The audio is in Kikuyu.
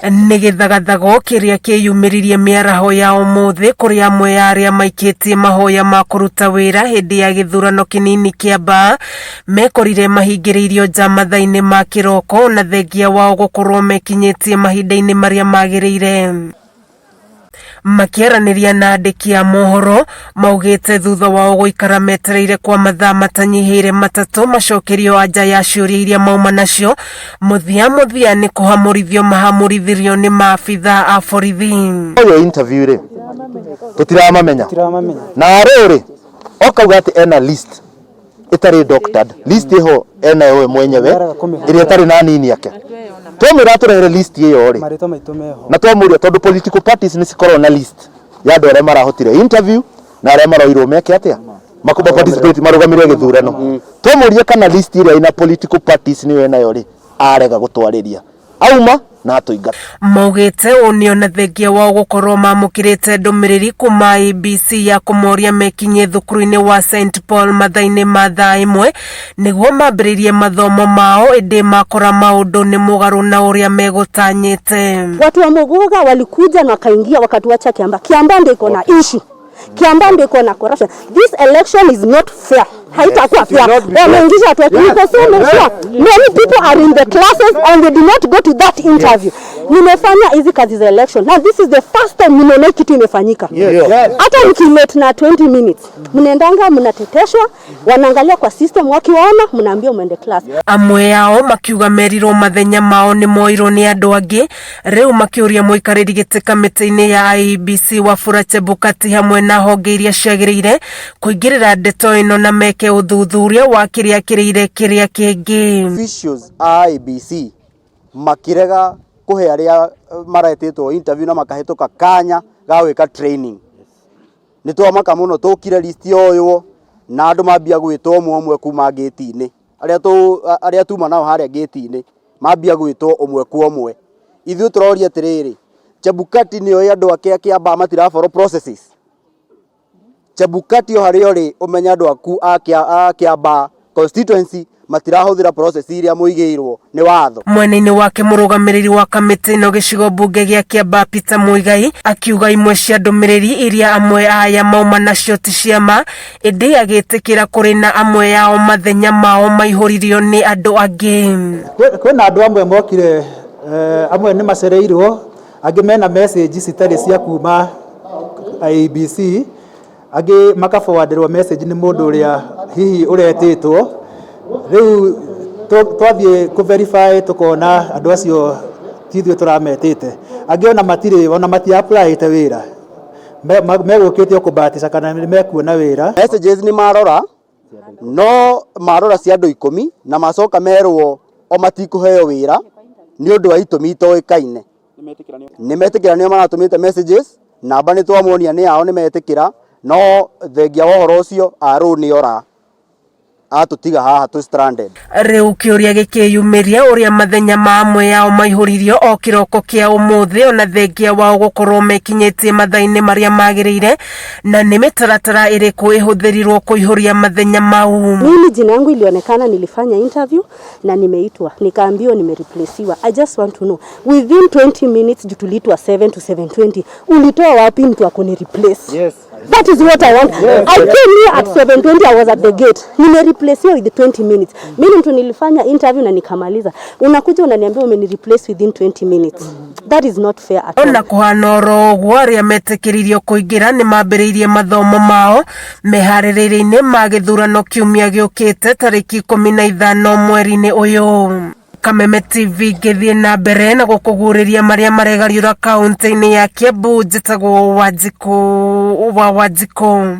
Nĩ gĩthagathago kĩrĩa kĩyumĩririe mĩaraho ya ũmũthĩ kũrĩ amwe a arĩa maikĩtie mahoya ma kũruta wĩra hĩndĩ ya gĩthurano kĩnini kĩa mbaa mekorire mahingĩrĩirio nja mathaa-inĩ ma kĩroko na thengia wao gũkorwo mekinyĩtie mahinda-inĩ marĩa magĩrĩire. Makĩaranĩria na andĩki a mohoro, maugĩte thutha wao gũikara metereire kwa mathaa matanyihĩire matatũ macokerio anja ya ciũria iria mauma nacio, mũthia mũthia nĩ kũhamũrithio mahamũrithirio nĩ maabithaa a borithi. Oyo interview rĩ tũtiramamenya na rĩu rĩ okauga atĩ ena list ĩtarĩ doctored list ĩho enayo we mwenyewe ĩrĩa ĩtarĩ na nini ake twamwĩra atũrehere list ĩyo rĩ Marĩtwa maitũ meho. Na twamũria tondũ political parties nĩ cikoragwo na list ya andũ arĩa marahotire interview na arĩa maroirwo meke atĩa makuba participate marũgamĩrĩre gĩthurano. Twamũria kana list ĩrĩa ĩna political parties nĩyo enayo rĩ, arega gũtwarĩria auma na atũingata. Maugĩte ũũ nĩ ona thengia wao gũkorwo mamũkĩrĩte ndũmĩrĩri kuma IEBC ya kũmoria mekinyie thukuru-inĩ wa St Paul mathaa-inĩ ma thaa ĩmwe nĩguo mambĩrĩrie mathomo mao, ĩndĩ makora maũndũ nĩ mũgarũ na ũrĩa megũtanyĩte. Watu wa Muguga walikuja na wakaingia wakatuacha Kiambaa. Kiambaa ndio iko na issue. Kiambaa ndio iko na corruption. This election is not fair. Haitakuwa fair. Wameingisha watu wetu. Niko so sure many people are in the classes and they did not go to that interview. Nimefanya hizi kazi za election. Now this is the first time nimeona hii kitu imefanyika. Hata mkilate na 20 minutes, mnaendanga mnateteshwa, wanaangalia kwa system, wakiwaona mnaambia mwende class. Amwe ao makiuga merirwo mathenya mao nĩ moirwo nĩ andũ angĩ, rĩu makĩũria mũikarĩri gĩtĩ kamĩtĩ-inĩ ya IEBC Wafula Chebukati hamwe na honge iria ciagĩrĩire kũingĩrĩra ndeto ĩno na meke ũthuthuria wa kĩrĩa kĩrĩire kĩrĩa kĩngĩ. Officials a IEBC makĩrega kũhe arĩa maretĩtwo interview na makahĩtũka kanya ga gwĩka training. Nĩ twamaka mũno tũkire list yoywo na andũ mambia gwĩtwo ũmwe ũmwe kuma ngĩti-inĩ. Arĩa tũ arĩa tuma nao harĩa ngĩti-inĩ mambia gwĩtwo ũmwe kwa ũmwe. Ithuĩ tũroria atĩrĩrĩ, Chebukati nĩoĩ andũ ake a Kiambaa matira follow processes? Chebukati o harĩa ũrĩ ũmenye andũ aku a Kiambaa constituency matirahũthĩra process iria mũigĩirwo nĩ watho. Mwena-inĩ wake mũrũgamĩrĩri wa kamĩtĩ ĩno gĩcigo mbunge gĩa Kiambaa Peter Muigai akiuga imwe cia ndũmĩrĩri iria amwe aya mauma nacio ti ciama, ĩndĩ agĩtĩkĩra kũrĩ na amwe ao mathenya mao maihũririo nĩ andũ angĩ. Kwĩna andũ amwe mokire, amwe nĩ macereirwo, angĩ mena message citarĩ cia kuma IEBC, angĩ makaforwardirwo message nĩ mũndũ ũrĩa hihi ũretĩtwo. Rĩu twathiĩ kũ verify tũkona andũ acio ti ithuĩ tũrametĩte. Angĩ ona matirĩ ona mati applyĩte wĩra, megũkĩte o kũbahatisha kana nĩ mekuona wĩra. Messages nĩ marora no marora cia andũ 10 na macoka merwo o matikũheo wĩra nĩ ũndũ wa itũmi itoĩkaine. Nĩ metĩkĩra nĩo maratũmĩte messages, namba nĩ twamonia nĩ yao nĩ metĩkĩra, no thengia wa ũhoro ũcio arũ nĩ ora atũtiga haha tũ stranded. Rĩu kĩũria gĩkĩyumĩria ũrĩa mathenya ma amwe yao maihũririo o kĩroko kĩa ũmũthĩ ona thengia wao gũkorwo mekinyĩtie mathaa-inĩ marĩa magĩrĩire, na nĩ mĩtaratara ĩrĩkũ ĩhũthĩrirwo kũihũria mathenya mau. Mimi jina yangu ilionekana, nilifanya interview na nimeitwa, nikaambiwa nimereplaciwa. I just want to know within 20 minutes, juu tuliitwa 7 to 7:20, ulitoa wapi mtu akuni replace? Yes. That is what I want. I came here at 7:20, I was at the gate. Nimereplaciwa with 20 minutes. Mimi mtu nilifanya interview na nikamaliza. Unakuja unaniambia umenireplace within 20 minutes. That is not fair at all. Ona kũhana oro ũguo, arĩa metĩkĩririo kũingĩra nĩ mambĩrĩirie mathomo mao meharĩrĩria-inĩ ma gĩthurano kiumia gĩũkĩte tarĩki 15 mweri-inĩ ũyũ. Kameme TV ngĩthiĩ na mbere na gũkũguũrĩria marĩa maregariũra kaũntĩ-inĩ ya Kiambu, njĩtagwo Wanjikũ wa Wanjikũ.